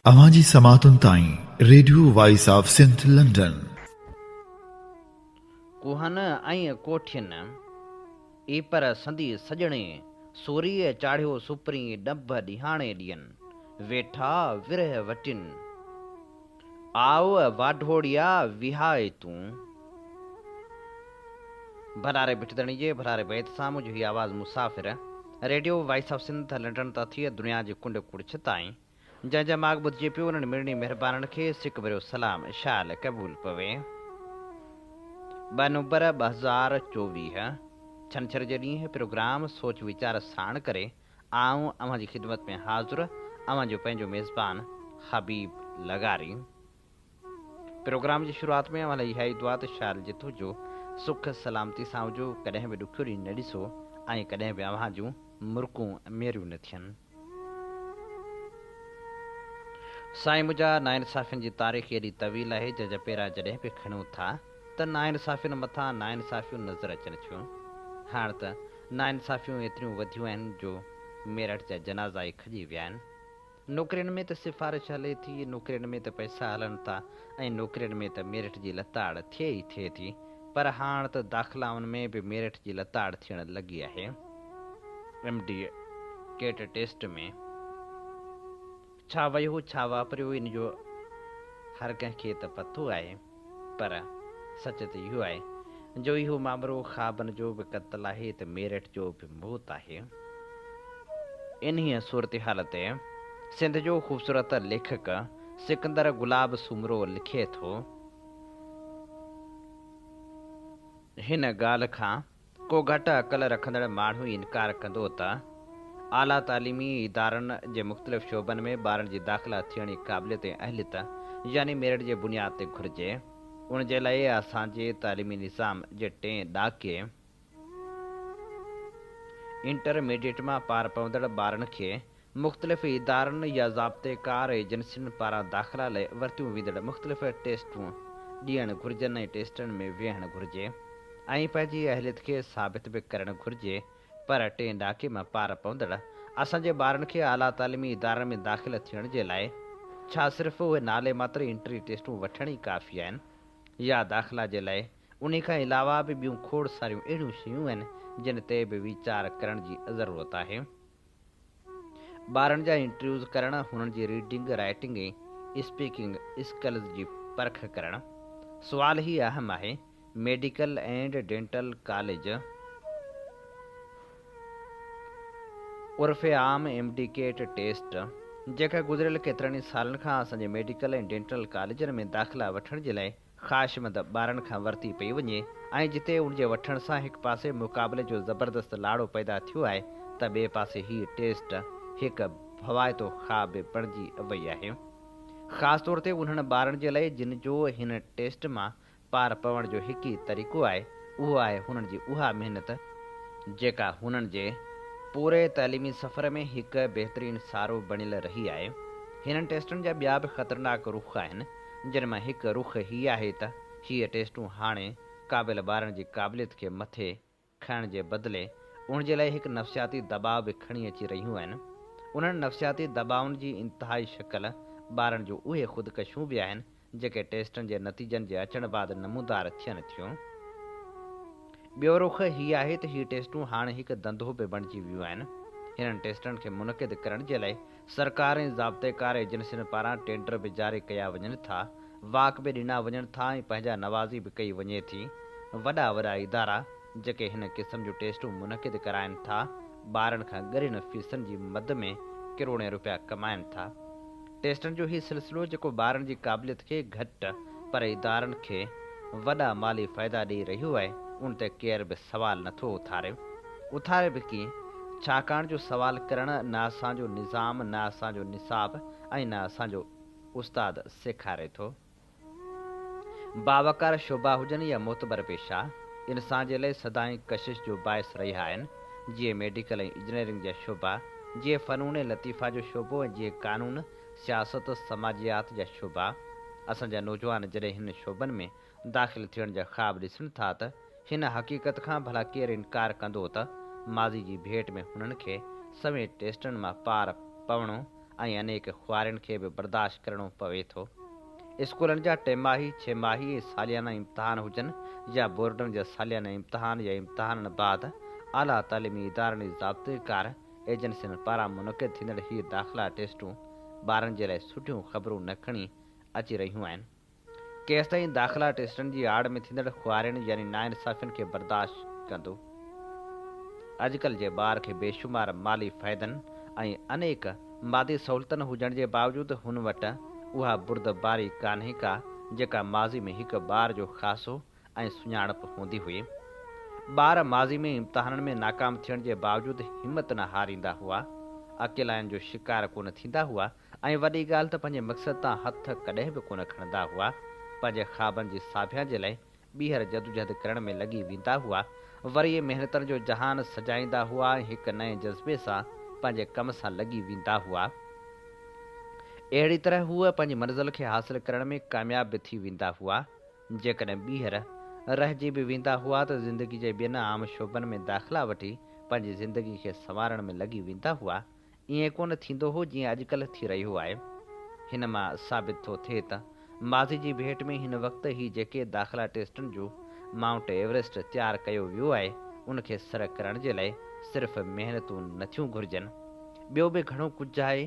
اوهان جي سماعتن تائين radio voice of Sindh London. ڪوهن ۽ ڪوٺين، اي پر سندي سڄڻي، سوريء چاڙهيو سپرين ڏنڀ ڏيهاڻي ڏين، ويٺا ورهه وٽين. آء واڍوڙيا وهاء تون. ڀلاري ڀٽ ڌڻي جي ڀلاري بيت سان منهنجو هي آواز مسافر، radio voice of Sindh London تان ٿي دنيا جي ڪنڊ ڪڙڇ تائين جنهن جا ماڳ ٻڌجي پيو انهن مڙني مهربانن کي سڪ ڀريو سلام شال قبول پوي. ٻه نومبر 2024 ڇنڇر جي ڏينهن پروگرام سوچ ويچار ساڻ ڪري آئون اوهان جي خدمت ۾ حاضر اوهان جو پنهنجو ميزبان حبيب لغاري. پروگرام جي شروعات ۾ اوهان لاء اها ئي دعا ته شال جت هجو سک سلامتي سان هجو ڪڏهن به ڏکيو ڏينهن نه ڏسو ۽ ڪڏهن به اوهان جون مرڪون ميريون نه ٿين. سائين منهنجا ناانصافين جي تاريخ ايڏي طويل آهي جنهن جا پيرا جڏهن به کڻون ٿا ته ناانصافين مٿان ناانصافيون نظر اچن ٿيون. هاڻ ته ناانصافيون ايتريون وڌيون آهن جو ميرٺ جا جنازا ئي کڄي ويا آهن. نوڪرين ۾ ته سفارش هلي ٿي، نوڪرين ۾ ته پئسا هلن ٿا ۽ نوڪرين ۾ ته ميرٺ جي لتاڙ ٿئي ئي ٿئي ٿي پر هاڻ ته داخلائن ۾ به ميرٺ جي لتاڙ ٿيڻ لڳي آهي. ايم ڊي ڪيٽ ٽيسٽ ۾ ڇا ويو ڇا واپريو ان جو هر ڪنهن کي ته پتو آهي پر سچ ته اهو آهي جو اهو مامرو خوابن جو به قتل آهي ته ميرٽ جو به موت آهي. انهيء صورتحال تي سنڌ جو خوبصورت ليکڪ سڪندر گلاب سومرو لکي ٿو. هن ڳالهه کان ڪو گهٽ عقل رکندڙ ماڻهو ئي انڪار ڪندو ته اعليٰ تعليمي ادارن جي مختلف شعبن ۾ ٻارن جي داخلا ٿيڻ ئي قابليت ۽ اهليت يعني ميرٽ جي بنياد تي گهرجي. ان جي لاء اسان جي تعليمي نظام جي ٽئين ڏاڪي، انٽر ميڊيٽ، مان پار پوندڙ ٻارن کي مختلف ادارن يا ضابطي ڪار ايجنسين پاران داخلا لاء ورتيون ويندڙ مختلف ٽيسٽون ڏيڻ گهرجن ۽ ٽيسٽن ۾ ويهڻ گهرجي. ۽ پنهنجي اهليت کي ثابت به ڪرڻ گهرجي پر ٽئين ڏاڪي مان پار پوندڙ اسان جي ٻارن کي اعليٰ تعليمي ادارن ۾ داخل ٿيڻ جي لاء ڇا صرف اهي نالي ماتر انٽري ٽيسٽون وٺڻ ئي ڪافي آهن يا داخلا جي لاء انهي کان علاوه به ٻيون کوڙ ساريون اهڙيون شيون آهن جن تي به ويچار ڪرڻ جي ضرورت آهي. ٻارن جا انٽرويوز ڪرڻ، هنن جي ريڊنگ، رائيٽنگ ۽ اسپيڪنگ اسڪلز جي پرک ڪرڻ. سوال هي اهم آهي، ميڊيڪل اينڊ ڊينٽل ڪاليج عرف عام ايم ڊي ڪيٽ ٽيسٽ، جيڪا گذريل ڪيترن ئي سالن کان اسان جي ميڊيڪل ۽ ڊينٽل ڪاليجن ۾ داخلا وٺڻ جي لاء خواهشمند ٻارن کان ورتي پئي وڃي ۽ جتي ان جي وٺڻ سان هڪ پاسي مقابلي جو زبردست لاڙو پيدا ٿيو آهي ته ٻئي پاسي هيء ٽيسٽ هڪ ڀوائتو خواب به بڻجي وئي آهي. خاص طور تي انهن ٻارن جي لاء جن جو هن ٽيسٽ مان پار پوڻ جو هڪ ئي طريقو آهي اهو آهي هنن جي اها محنت، جيڪا هنن جي پوري تعليمي سفر ۾ هڪ بهترين سهارو بڻيل رهي آهي. هنن ٽيسٽن جا ٻيا به خطرناڪ رخ آهن. جن مان هڪ رخ هي آهي ته هيء ٽيسٽون هاڻي قابل ٻارن جي قابليت کي مٿي کڻڻ جي بدلي ان جي لاء هڪ نفسياتي دٻاء به کڻي اچي رهيون آهن. انهن نفسياتي دٻائن جي انتهائي شڪل ٻارن جون اهي خودڪشيون به آهن جيڪي ٽيسٽن جي نتيجن جي اچڻ بعد نمودار ٿين ٿيون. ٻيو رخ هي آهي ته هي ٽيسٽون هاڻي هڪ ڌنڌو به بڻجي ويون آهن. هنن ٽيسٽن کي منعقد ڪرڻ جي لاء سرڪار ۽ ضابطيڪار ايجنسين پاران ٽينڊر به جاري ڪيا وڃن ٿا، واڪ به ڏنا وڃن ٿا ۽ پنهنجا نوازي به ڪئي وڃي ٿي. وڏا وڏا ادارا جيڪي هن قسم جون ٽيسٽون منعقد ڪرائين ٿا، ٻارن کان ڳرين فيسن جي مد ۾ ڪروڙين روپيا ڪمائين ٿا. ٽيسٽن جو هي سلسلو جيڪو ٻارن جي قابليت کي گهٽ پر ادارن کي وڏا مالي فائدا ڏئي رهيو آهي، ان تي ڪير به سوال نٿو اٿاري. اٿاري به ڪيئن؟ ڇاڪاڻ جو سوال ڪرڻ نه اسان جو نظام، نه اسان جو نصاب ۽ نه اسان جو استاد سيکاري ٿو. باوقار شعبا هجن يا معتبر پيشا، انسان جي لئه سدائين ڪشش جو باعث رهيا آهن، جيئن ميڊيڪل ۽ انجنيئرنگ جا شعبا، جيئن فنون لطيفه جو شعبو ۽ جيئن قانون، سياست، سماجيات جا شعبا. اسان جا نوجوان جڏهن هن شعبن ۾ داخل ٿيڻ جا خواب ڏسن ٿا ته هن حقيقت کان ڀلا ڪير انڪار ڪندو ته ماضي جي ڀيٽ ۾ هنن کي سوين ٽيسٽن مان پار پوڻو ۽ انيڪ خوارين کي به برداشت ڪرڻو پوي ٿو. اسڪولن جا ٽماهي، ڇهماهي ۽ ساليانا امتحان هجن يا بورڊن جا ساليانا امتحان يا امتحانن بعد اعليٰ تعليمي ادارن جي ضابطيڪار ايجنسين پاران منعقد ٿيندڙ هي داخلا ٽيسٽون ٻارن جي لاء سٺيون خبرون نه کڻي اچي رهيون آهن. ڪيستائين داخلا ٽيسٽن جي آڙ ۾ ٿيندڙ خوارين يعني ناانصافين کي برداشت ڪندو؟ اڄڪلهه جي ٻار کي بيشمار مالي فائدن ۽ انيڪ مادي سهولتن هجڻ جي باوجود هن وٽ اها بردباري ڪانهي ڪا جيڪا ماضي ۾ هڪ ٻار جو خاصو ۽ سڃاڻپ هوندي هئي. ٻار ماضي ۾ امتحانن ۾ ناڪام ٿيڻ جي باوجود همت نه هاريندا هئا، اڪيلاين جو شڪار ڪونه ٿيندا هئا ۽ وڏي ڳالهه ته پنهنجي مقصد تان هٿ ڪڏهن به ڪونه کڻندا هئا، پنهنجي خوابن جي ساڀيان جي لاء ٻيهر جدوجهد ڪرڻ ۾ لڳي ويندا هئا، وري محنتن جو جهان سجائيندا هئا ۽ هڪ نئين جذبي سان پنهنجي ڪم سان لڳي ويندا هئا. اهڙي طرح هو پنهنجي منزل کي حاصل ڪرڻ ۾ ڪامياب به ٿي ويندا هئا. جيڪڏهن ٻيهر رهجي به ويندا هئا ته زندگي جي ٻين عام شعبن ۾ داخلا وٺي پنهنجي زندگي کي سنوارڻ ۾ لڳي ويندا هئا. ائين ڪونه ٿيندو هو جيئن اڄڪلهه ٿي رهيو آهي. هن مان ثابت ٿو ٿئي ته ماضي جي ڀيٽ ۾ هن وقت هي جيڪي داخلا ٽيسٽن جو مائونٽ ايورسٽ تيار ڪيو ويو آهي ان کي سر ڪرڻ جي لاء صرف محنتون نٿيون گهرجن ٻيو به گهڻو ڪجهه آهي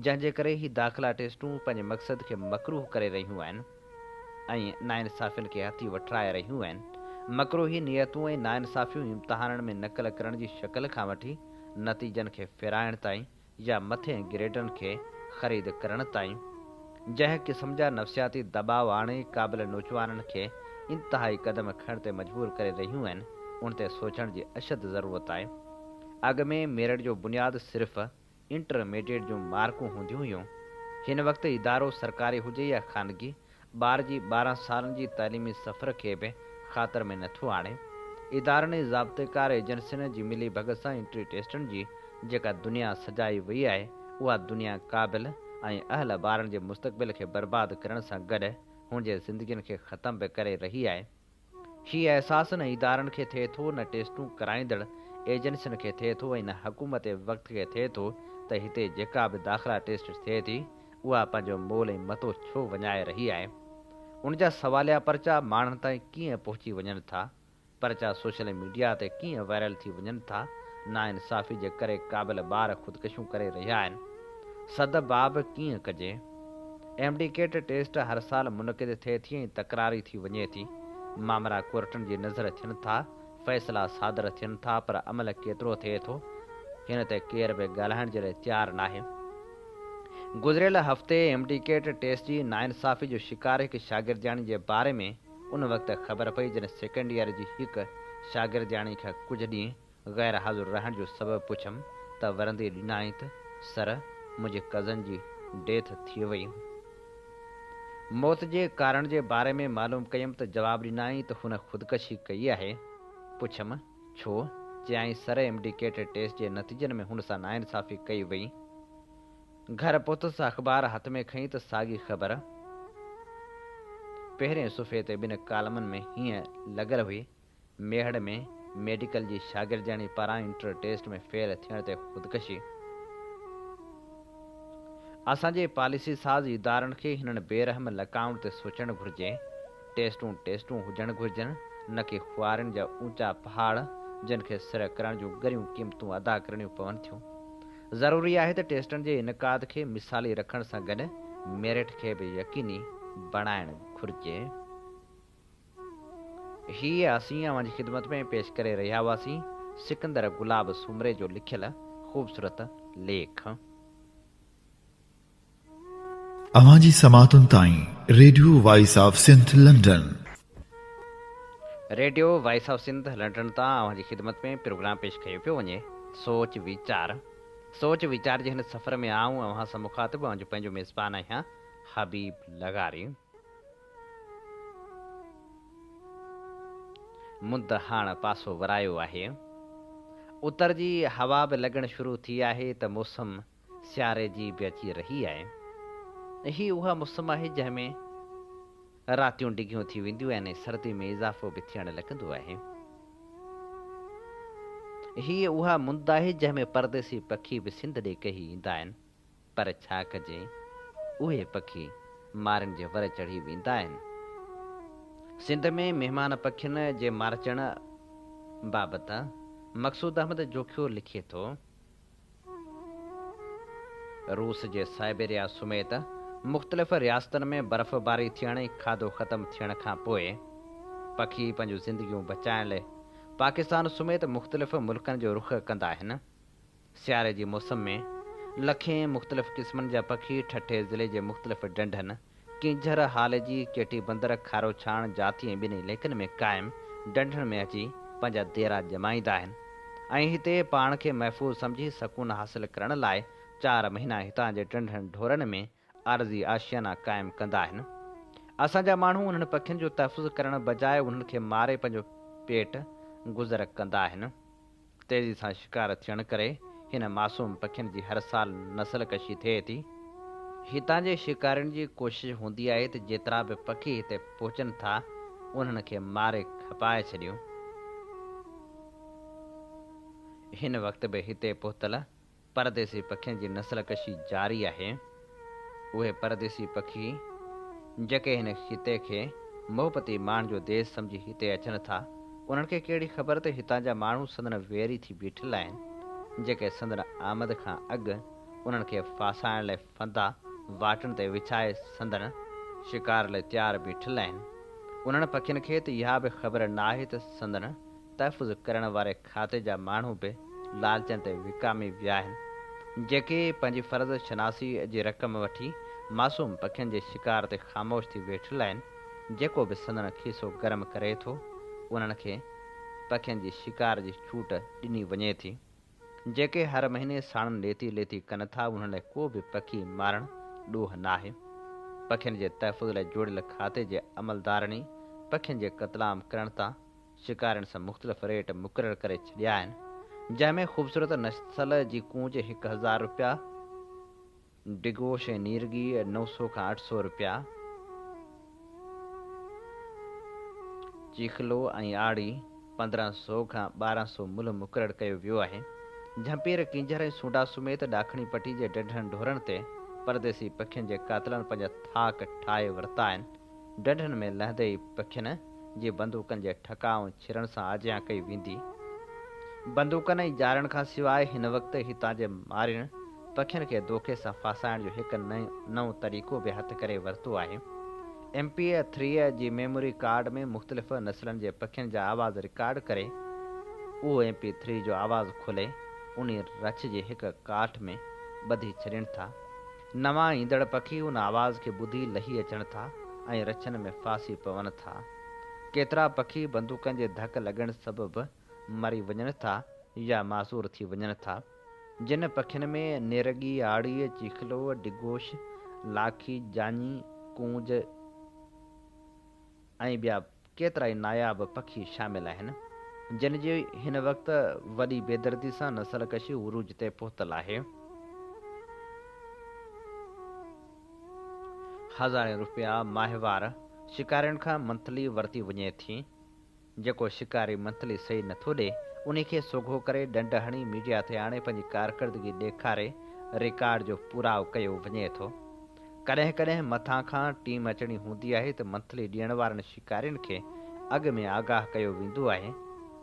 جنهن جي ڪري هي داخلا ٽيسٽون پنهنجي مقصد کي مڪروه ڪري رهيون آهن ۽ ناانصافين کي هٿي وٺرائي رهيون آهن. مڪروهي نيتون ۽ ناانصافيون امتحانن ۾ نقل ڪرڻ جي شڪل کان وٺي نتيجن کي ڦيرائڻ تائين يا مٿين گريڊن کي خريد ڪرڻ تائين جنهن قسم جا نفسياتي دٻاء آڻي قابل نوجوانن کي انتهائي قدم کڻڻ تي مجبور ڪري رهيون آهن ان تي سوچڻ جي اشد ضرورت آهي. اڳ ۾ ميرٽ جو بنياد صرف انٽرميڊيٽ جون مارڪون هونديون هيون. هن وقت ادارو سرڪاري هجي يا خانگي، ٻار جي 12 سالن جي تعليمي سفر کي به خاطر ۾ نٿو آڻي. ادارن ۽ ضابطيڪار ايجنسين جي ملي ڀڳت سان انٽري ٽيسٽن جي جيڪا دنيا سجائي وئي آهي، اها دنيا قابل ۽ اهل ٻارن جي مستقبل کي برباد ڪرڻ سان گڏ هن جي زندگين کي ختم به ڪري رهي آهي. هي احساس نه ادارن کي ٿئي ٿو نه ٽيسٽون ڪرائيندڙ ايجنسين کي ٿئي ٿو ۽ نه حڪومت وقت کي ٿئي ٿو ته هتي جيڪا به داخلا ٽيسٽ ٿئي ٿي اها پنهنجو مول ۽ متو ڇو وڃائي رهي آهي؟ ان جا سواليا پرچا ماڻهن تائين ڪيئن پهچي وڃن ٿا؟ پرچا سوشل ميڊيا تي ڪيئن وائرل ٿي وڃن ٿا؟ ناانصافي جي ڪري قابل ٻار خودڪشيون ڪري رهيا آهن. سد باب ڪيئن ڪجي؟ ايم ڊي ڪيٽ ٽيسٽ هر سال منعقد ٿئي ٿي ۽ تڪراري ٿي وڃي ٿي. مامرا ڪورٽن جي نظر ٿين ٿا، فيصلا صادر ٿين ٿا پر عمل ڪيترو ٿئي ٿو، هن تي ڪير به ڳالهائڻ جي لاء تيار ناهي. گذريل هفتي ايم ڊي ڪيٽ ٽيسٽ جي ناانصافي جو شڪار هڪ شاگردياڻي جي باري ۾ ان وقت خبر پئي جڏهن سيڪنڊ ايئر جي هڪ شاگردياڻي کان ڪجهه ڏينهن غير حاضر رهڻ جو سبب پڇيم ته ورندي ڏنائين ته سر منهنجي ڪزن جي ڊيٿ ٿي وئي. موت جي ڪارڻ جي باري ۾ معلوم ڪيم ته جواب ڏنائين ته هن خودڪشي ڪئي آهي. پڇيم ڇو؟ چيائين sir M D CAT test جي نتيجن ۾ هن سان ناانصافي ڪئي وئي. گهر پهتس اخبار هٿ ۾ کنئي ته ساڳي خبر پهرين صفحي تي ٻن ڪالمن ۾ هيئن لڳل هئي، ميهڙ ۾ ميڊيڪل جي شاگردياڻي پاران انٽر ٽيسٽ ۾ فيل ٿيڻ تي خودڪشي. اسان جي پاليسي ساز ادارن کي هنن بي رحم لقائن تي سوچڻ گهرجي. ٽيسٽون ٽيسٽون هجڻ گهرجن نه ڪي خوارين جا اوچا پهاڙ جن کي سر ڪرڻ جون ڳريون قيمتون ادا ڪرڻيون پون ٿيون. ضروري آهي ته ٽيسٽن جي انعقاد کي مثالي رکڻ سان گڏ ميرٽ کي به يقيني بڻائڻ گهرجي. هي اسين اوهان جي خدمت ۾ پيش ڪري رهيا هئاسين سڪندر گلاب سومري جو لکيل خوبصورت ليک. اوهان جي سماعتن تائين radio voice of Sindh London. Radio voice of Sindh London تان اوهان جي خدمت ۾ پروگرام پيش ڪيو پيو وڃي سوچ ويچار سوچ ويچار جي هن سفر ۾ آئون اوهان سان مخاطب اوهان جو پنهنجو ميزبان آهيان حبيب لغاري. مند هاڻ پاسو ورايو آهي. اتر جي هوا به لڳڻ شروع ٿي آهي ته موسم سياري جي به اچي رهي آهي. هي اها موسم آهي جنهن ۾ راتيون ڊگهيون ٿي وينديون آهن ۽ سردي ۾ اضافو به ٿيڻ لڳندو آهي. هي اها مند آهي جنهن ۾ پرديسي پکي به سنڌ ڏي ڪهي ايندا آهن. پر ڇا ڪجي، اهي پکي مارين جي ور چڙهي ويندا آهن. سنڌ ۾ مهمان پکين جي مارجڻ بابت مقصود احمد جوکيو لکي ٿو. روس جي سائبيريا سميت مختلف رياستن ۾ برفباري ٿيڻ ۽ کاڌو ختم ٿيڻ کان پوء پکي پنهنجون زندگيون بچائڻ لئه پاڪستان سميت مختلف ملڪن جو رخ ڪندا آهن. سياري جي موسم ۾ لکين مختلف قسمن جا پکي ٺٽي ضلعي جي مختلف ڍنڍن، ڪينجهر، هاليجي، ڪيٽي بندر، کاروڇاڻ، جاتي ۽ ٻين علائقن ۾ قائم ڍنڍن ۾ اچي پنهنجا ديرا ڄمائيندا آهن ۽ هتي پاڻ کي محفوظ سمجهي سڪون حاصل ڪرڻ لاء چار مهينا هتان جي ڍنڍن ڍورن ۾ عارضي آشيانا قائم ڪندا آهن. اسان جا ماڻهو انهن پکين جو تحفظ ڪرڻ بجاء انهن کي ماري پنهنجو پيٽ گذر ڪندا آهن. تيزي سان شڪار ٿيڻ ڪري هن معصوم پکين جي هر سال نسل ڪشي ٿئي ٿي. هتان جي شڪارين جي ڪوشش هوندي آهي ته جيترا به پکي هتي پهچن ٿا انهن کي ماري کپائي ڇڏيون. هن وقت به هتي پهتل پرديسي پکين جي نسل ڪشي جاري آهي. اهي پرديسي پکي جيڪي هن خطي کي محبتي ماڻهن جو ديس سمجهي هتي اچن ٿا، انهن کي ڪهڙي خبر ته هتان جا ماڻهو سندن ويري ٿي بيٺل آهن، جيڪي سندن آمد کان اڳ انهن کي ڦاسائڻ لاء ڦندا واٽن تي وڇائي سندن شڪار لاء تيار بيٺل آهن. انهن پکين کي ته اها به خبر ناهي ته سندن تحفظ ڪرڻ واري کاتي جا ماڻهو به لالچن تي وڪامي ويا آهن، جيڪي پنهنجي فرض شناسي جي رقم وٺي معصوم پکين جي شڪار تي خاموش ٿي ويٺل آهن، جيڪو به سندن کيسو گرم ڪري ٿو، انهن کي پکين جي شڪار جي ڇوٽ ڏني وڃي ٿي. جيڪي هر مهيني ساڻن ليتي ليتي ڪن ٿا، انهن لاء ڪو به پکي مارڻ ڏوهه ناهي. پکين جي تحفظ لاء جوڙيل کاتي جي عملدارن ئي پکين جي قتلام ڪرڻ تان شڪارين سان مختلف ريٽ مقرر ڪري ڇڏيا آهن، جنهن ۾ خوبصورت نسل جي ڪونج 1000 رپيا، ڊگوش ۽ نيرڳي 900 کان 800 رپيا، چيخلو ۽ آڙي 1500 کان 1200 ملهه مقرر ڪيو ويو آهي. جهمپير، ڪينجهر ۽ سونڊا سميت ڏاکڻي پٽي جي ڍنڍن ڍورن تي پرديسي پکين جي قاتلن پنهنجا ٿاڪ ٺاهي ورتا آهن. ڍنڍن ۾ لهندي ئي پکين جي بندوقن جي ٺڪاء ۽ ڇرن سان آجيان ڪئي ويندي. بندوقن ۽ ڄارن کان سواء هن وقت هتان جي مارين پکين کي دوکي سان ڦاسائڻ جو هڪ نئون طريقو به هٿ ڪري ورتو آهي. ايم پي ٿري جي ميموري ڪارڊ ۾ مختلف نسلن جي پکين جا آواز رڪارڊ ڪري اهو ايم پي ٿري جو آواز کولي انهي رڇ جي هڪ ڪاٺ ۾ ٻڌي ڇڏين ٿا. نوان ايندڙ پکي ان آواز کي ٻڌي لهي اچن ٿا ۽ رڇن ۾ ڦاسي پون ٿا. ڪيترا پکي بندوقن جي ڌڪ لڳڻ سبب مري وڃن ٿا يا معذور ٿي وڃن ٿا. جن پکين ۾ نيرڳي، آڙي، چيخلو، ڊگوش، لاکي، ڄاڃي، ڪونج ۽ ٻيا ڪيترائي ناياب پکي شامل آهن، جن جي هن وقت وڏي بيدردي سان نسل ڪشي عروج تي پهتل آهي. هزارين روپيا ماهوار شڪارين کان منٿلي ورتي وڃي ٿي. جيڪو شڪاري منٿلي صحيح نٿو ڏئي، انهي کي سوگهو ڪري ڏنڊ هڻي ميڊيا تي آڻي پنهنجي ڪارڪردگي ڏيکاري رڪارڊ جو پورائو ڪيو وڃي ٿو. ڪڏهن ڪڏهن مٿان کان ٽيم اچڻي هوندي آهي ته منٿلي ڏيڻ وارن شڪارين کي اڳ ۾ آگاهه ڪيو ويندو آهي.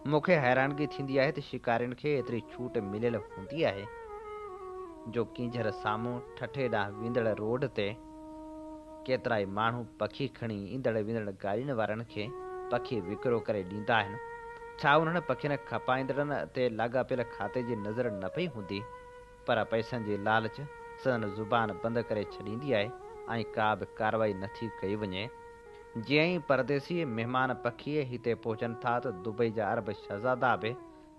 مون کي حيرانگي ٿيندي آهي ته شڪارين کي ايتري ڇوٽ مليل هوندي آهي جو ڪينجهر سامهون ٺٽي ڏانهن ويندڙ روڊ تي ڪيترائي ماڻهو پکي کڻي ايندڙ ويندڙ گاڏين وارن کي پکي وڪرو ڪري ڏيندا آهن. ڇا انهن پکين کپائيندڙن تي لاڳاپيل کاتي جي نظر نه پئي هوندي؟ پر پئسن جي لالچ سندن زبان بند ڪري ڇڏيندي آهي ۽ ڪا به ڪارروائي نه ٿي ڪئي وڃي. جيئن ئي پرديسي مهمان پکي هتي پهچن ٿا ته دبئي جا عرب شهزادا به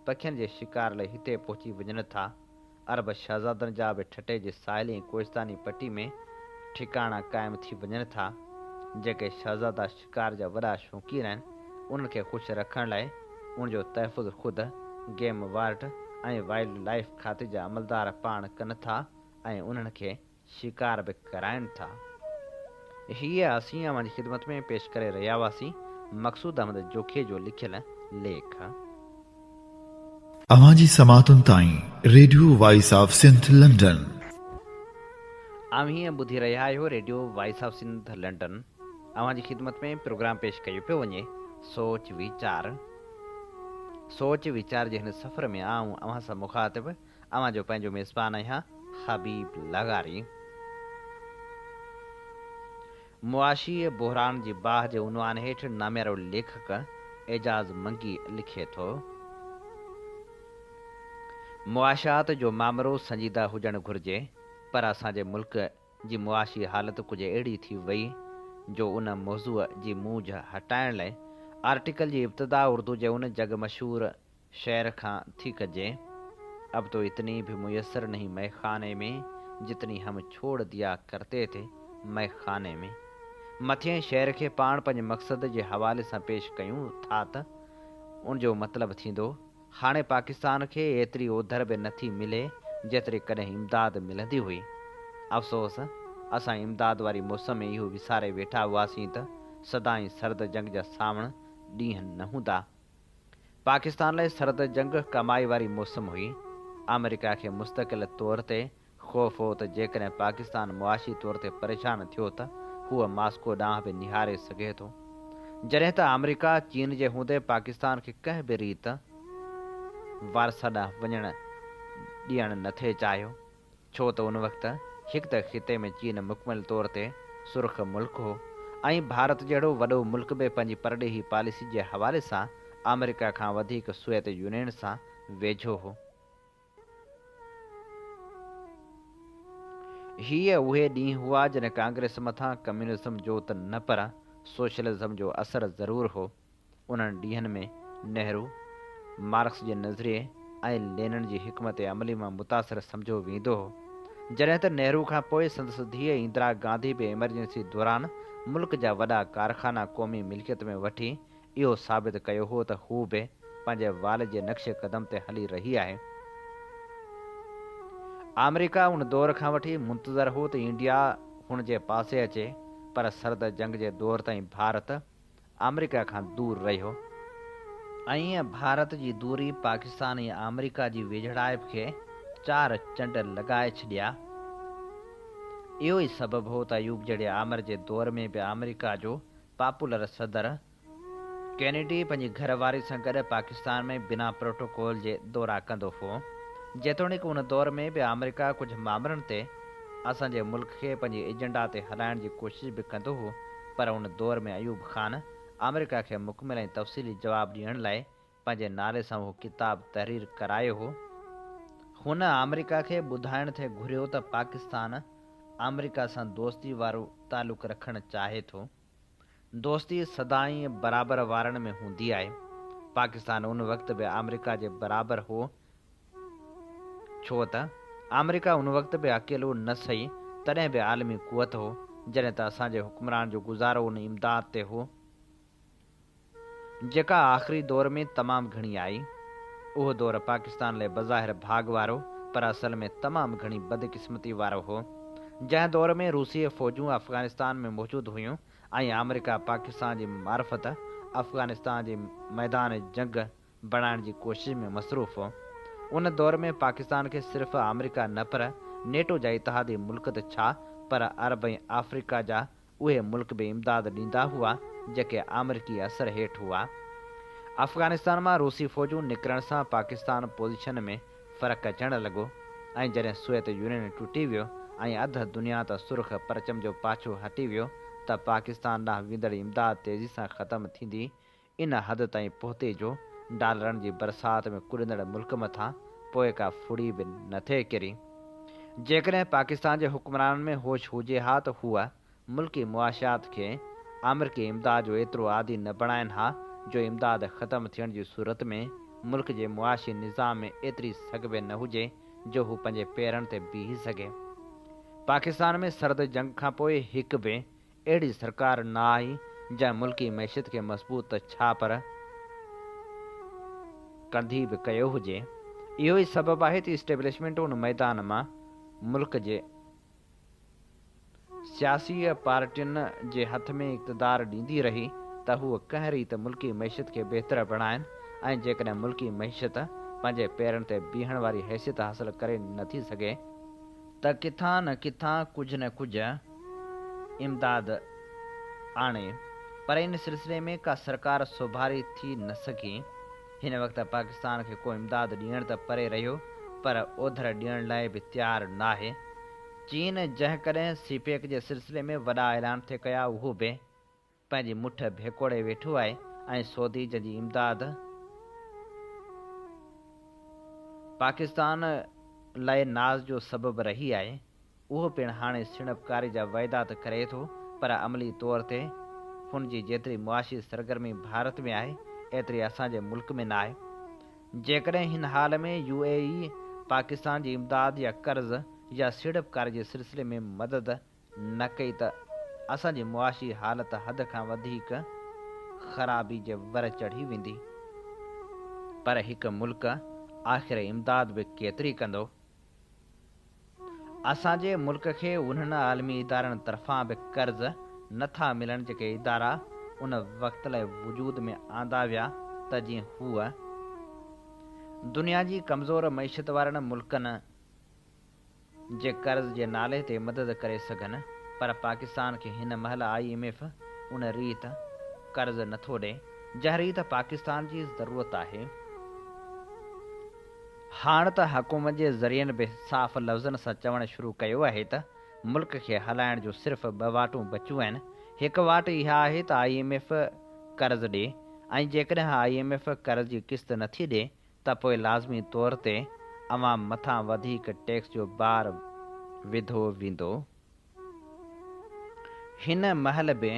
پکين جي شڪار لئي هتي پهچي وڃن ٿا. عرب شهزادن جا به ٺٽي جي ساحلي ۽ ڪوهستاني پٽي ۾ ٺڪاڻا قائم ٿي وڃن ٿا. جيڪي شهزادا شڪار جا وڏا شوقين آهن، انهن کي خوش رکڻ لاء ان جو تحفظ خود گيم وارڊ ۽ وائلڊ لائيف کاتي جا عملدار پاڻ ڪن ٿا ۽ انهن کي شڪار به ڪرائين ٿا. هيء اسين اوهان جي خدمت ۾ پيش ڪري رهيا هئاسين مقصود احمد جوکيي جو لکيل ليک. اوهان جي سماعتن تائين radio voice of Sindh London. اوهين ٻڌي رهيا آهيو radio voice of Sindh London. اوهان جي خدمت ۾ پروگرام پيش ڪيو پيو وڃي سوچ ويچار. سوچ ويچار جي هن سفر ۾ آئون اوهان سان مخاطب اوهان جو پنهنجو ميزبان آهيان حبيب لغاري. معاشي بحران جي باهه جي عنوان هيٺ ناميارو ليکڪ اعجاز منگي لکي ٿو. معاشيات جو مامرو سنجيده هجڻ گهرجي پر اسان جي ملڪ جي معاشي حالت ڪجهه اهڙي ٿي وئي جو ان موضوع جي مونجهه هٽائڻ لاء آرٽيڪل جي ابتدا اردو جي ان جڳ مشهور شعر کان ٿي ڪجي، اب تو اتني ڀي ميسر نهين مئي خاني ۾ جتني هم ڇوڙ ديا ڪرتي ٿي مئي خاني ۾. مٿئين شعر کي پاڻ پنهنجي مقصد جي حوالي سان پيش ڪيون ٿا ته ان جو مطلب ٿيندو، هاڻي پاڪستان کي ايتري اوڌر به نه ٿي ملي جيتري ڪڏهن امداد ملندي هئي. افسوس اسان امداد واري موسم ۾ اهو وساري ويٺا هئاسين ته سدائين سرد جنگ جا سانوڻ ڏينهن نه هوندا. پاڪستان لاء سرد جنگ ڪمائي واري موسم هئي. آمريڪا کي مستقل طور تي خوف هو ته جيڪڏهن پاڪستان معاشي طور تي پريشان ٿيو ته هو ماسڪو ڏانهن به نهاري سگهي ٿو. جڏهن ته آمريڪا چين جي هوندي پاڪستان کي ڪنهن به ريت وارسا ڏانهن وڃڻ ڏيڻ نه ٿي چاهيو ڇو ته ان وقت هڪ ته خطي ۾ چين مڪمل طور تي سرخ ملڪ هو ۽ ڀارت جهڙو وڏو ملڪ به پنهنجي پرڏيهي پاليسي جي حوالي سان آمريڪا کان وڌيڪ سوويت يونين سان ويجهو هو. هيء اهي ڏينهن هئا جڏهن ڪانگريس مٿان ڪميونزم جو ته نه پر سوشلزم جو اثر ضرور هو. انهن ڏينهن ۾ نهرو، مارڪس جي نظريي ۽ لينن جي حڪمت عملي مان متاثر سمجهيو ويندو هو. جڏهن ته نهرو کان پوء سندس ڌيء اندرا گانڌي به ايمرجنسي دوران ملڪ جا وڏا ڪارخانا قومي ملڪيت ۾ وٺي اهو ثابت ڪيو هو ته هوء به پنهنجي والد جي نقش قدم تي هلي رهي آهي. آمريڪا ان دور کان وٺي منتظر هو ته انڊيا هن جي پاسي اچي پر سرد جنگ جي دور تائين ڀارت آمريڪا کان دور رهيو. ائين ڀارت جي دوري پاڪستان ۽ آمريڪا جي ويجهڙائپ کي چار چنڊ لڳائي ڇڏيا. اهو ئي سبب هو ته ايوب جهڙي آمر جي دور ۾ به آمريڪا جو پاپولر صدر ڪينيڊي پنهنجي گهر واري سان گڏ پاڪستان ۾ بنا پروٽوڪول جي دورا ڪندو هو. جيتوڻيڪ ان دور ۾ به آمريڪا ڪجهه مامرن تي اسان جي ملڪ کي پنهنجي ايجنڊا تي هلائڻ جي ڪوشش به ڪندو هو پر ان دور ۾ ايوب خان آمريڪا کي مڪمل ۽ تفصيلي جواب ڏيڻ لاء پنهنجي نالي سان اهو ڪتاب تحرير ڪرايو هو. هن آمريڪا کي ٻڌائڻ ٿي گهريو ته پاڪستان آمريڪا سان دوستي وارو تعلق رکڻ چاهي ٿو. دوستي سدائين برابر وارن ۾ هوندي آهي. پاڪستان ان وقت به آمريڪا جي برابر هو ڇو ته آمريڪا ان وقت به اڪيلو نه سهي تڏهن به عالمي قوت هو جڏهن ته اسان جي حڪمرانن جو گذارو ان امداد تي هو. جيڪا آخري دور ۾ تمام گهڻي آئي. اهو دور پاڪستان لاء بظاهر ڀاڳ وارو پر اصل ۾ تمام گهڻي بدقسمتي وارو هو. جنهن دور ۾ روسي فوجون افغانستان ۾ موجود هيون ۽ آمريڪا پاڪستان جي معرفت افغانستان جي ميدان جنگ بڻائڻ جي ڪوشش ۾ مصروف هو. ان دور ۾ پاڪستان کي صرف آمريڪا نه پر نيٽو جا اتحادي ملڪ ته ڇا پر عرب ۽ آفريڪا جا اهي ملڪ به امداد ڏيندا هئا جيڪي آمريڪي اثر هيٺ هئا. افغانستان مان روسي فوجون نڪرڻ سان پاڪستان پوزيشن ۾ فرق اچڻ لڳو ۽ جڏهن سوويت يونين ٽٽي ويو ۽ اڌ دنيا تان سرخ پرچم جو پاڇو هٽي ويو ته پاڪستان ڏانهن ويندڙ امداد تيزي سان ختم ٿيندي ان حد تائين پهتي جو ڊالرن جي برسات ۾ ڪڏندڙ ملڪ مٿان پوء ڪا ڦڙي به نه ٿي ڪري. جيڪڏهن پاڪستان جي حڪمرانن ۾ هوش هجي ها ته هو ملڪي معاشيات کي آمريڪي امداد جو ايترو عادي نه بڻائين ها جو امداد ختم ٿيڻ جي صورت ۾ ملڪ جي معاشي نظام ۾ ايتري سگهه به نه هجي جو هو پنهنجي پيرن تي بيهي سگهي. پاڪستان ۾ سرد جنگ کانپوء هڪ به اهڙي سرڪار نه آئي جنهن ملڪي معيشت کي مضبوط ته ڇا پر ڪنڌي به ڪيو هجي. اهو ئي سبب آهي ته اسٽيبلشمينٽ ان ميدان مان ملڪ جي سياسي پارٽين جي هٿ ۾ اقتدار ڏيندي رهي ته هو ڪنهن ريت ملڪي معيشت کي بهتر بڻائين ۽ جيڪڏهن ملڪي معيشت پنهنجي پيرن تي بيهڻ واري حيثيت حاصل ڪري نه ٿي سگهي ته ڪٿان نه ڪٿان ڪجهه نه ڪجهه امداد آڻي پر ان سلسلي ۾ ڪا سرڪار سوڀاري ٿي نه سگهي. هن وقت پاڪستان کي ڪو امداد ڏيڻ ته پري رهيو پر اوڌر ڏيڻ لاء به تيار ناهي. چين جنهن ڪڏهن سي پيڪ جي سلسلي ۾ وڏا اعلان ٿي ڪيا اهو به پنهنجي مٺ ڀيڪوڙي ويٺو آهي ۽ سعودي جنهن جي امداد پاڪستان لاء ناز جو سبب رهي آهي اهو پڻ هاڻي سيڙپڪاري جا وعدا ته ڪري ٿو پر عملي طور تي هن جي جيتري معاشي سرگرمي ڀارت ۾ آهي ايتري اسان جي ملڪ ۾ ناهي. جيڪڏهن هن حال ۾ يو اي اي پاڪستان جي امداد يا قرض يا سيڙپڪاري جي سلسلي ۾ مدد نه ڪئي ته اسان جي معاشي حالت حد کان وڌيڪ خرابي جي ور چڙهي ويندي. پر هڪ ملڪ آخر امداد به ڪيتري ڪندو؟ اسان جي ملڪ کي انهن عالمي ادارن طرفان به قرض نه ٿا ملن جيڪي ادارا ان وقت لاء وجود ۾ آندا ويا ته جيئن هو دنيا جي ڪمزور معيشت وارن ملڪن جي قرض جي نالي تي مدد ڪري سگهن پر پاڪستان کي هن مهل I M F ان ريت قرض نه ٿو ڏئي جنهن ريت پاڪستان جي ضرورت آهي. هاڻ ته حڪومت جي ذريعن به صاف لفظن سان چوڻ شروع ڪيو آهي ته ملڪ کي هلائڻ جون صرف ٻه واٽون بچيون آهن هڪ واٽ اها آهي ته I M F قرض ڏي ۽ جيڪڏهن I M F قرض جي قسط نٿي ڏي ته پوء لازمي طور تي عوام مٿان وڌيڪ ٽيڪس جو بار وڌو ويندو. هن مهل به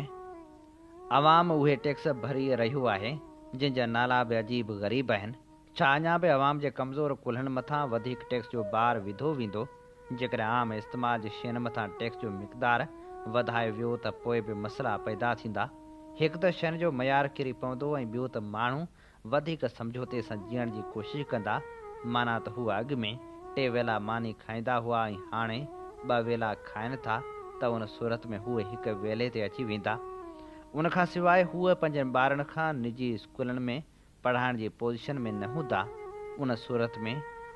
عوام اهي ٽيڪس ڀري رهيو آهي، جن جا نالا به عجيب غريب آهن. ڇا اڃا به عوام جي ڪمزور ڪلهن مٿان وڌيڪ ٽيڪس جو بار وڌو ويندو؟ جيڪڏهن عام استعمال جي شين مٿان ٽيڪس جو مقدار وڌايو ويو ته پوء به مسئلا پيدا ٿيندا. هڪ ته شين جو معيار ڪري پوندو ۽ ٻيو ته ماڻهو وڌيڪ سمجهوتي سان جيئڻ جي ڪوشش ڪندا، معنيٰ ته هو اڳ ۾ ٽي ويلا ماني کائيندا هئا ۽ هاڻي ٻه ويلا کائن ٿا ته ان صورت ۾ هو هڪ ويلي تي اچي ويندا. ان کان سواء هو پنهنجن ٻارن کان نجي اسڪولن ۾ پڙهائڻ جي پوزيشن ۾ نه هوندا، ان صورت ۾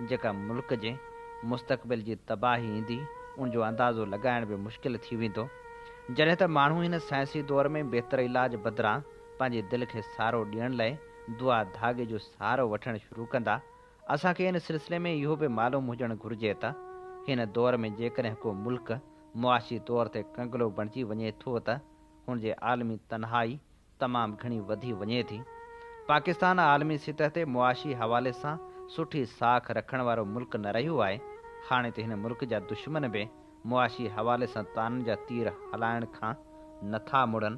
جيڪا ملڪ جي مستقبل جي تباهي ايندي ان جو اندازو لڳائڻ به مشڪل ٿي ويندو. جڏهن ته ماڻهو هن سائنسي دور ۾ بهتر علاج بدران پنهنجي دل کي سهارو ڏيڻ لئه دعا ڌاڳي جو سهارو وٺڻ شروع ڪندا. اسان کي ان سلسلي ۾ اهو به معلوم هجڻ گهرجي ته هن دور ۾ جيڪڏهن ڪو ملڪ معاشي طور تي ڪنگلو بڻجي وڃي ٿو ته هن جي عالمي تنهائي تمام گهڻي وڌي وڃي ٿي. پاڪستان عالمي سطح تي معاشي حوالي سان سٺي ساک رکڻ وارو ملڪ نه رهيو آهي. هاڻي ته هن ملڪ جا دشمن به معاشي حوالي سان طعنن جا تير هلائڻ کان نه ٿا مڙن.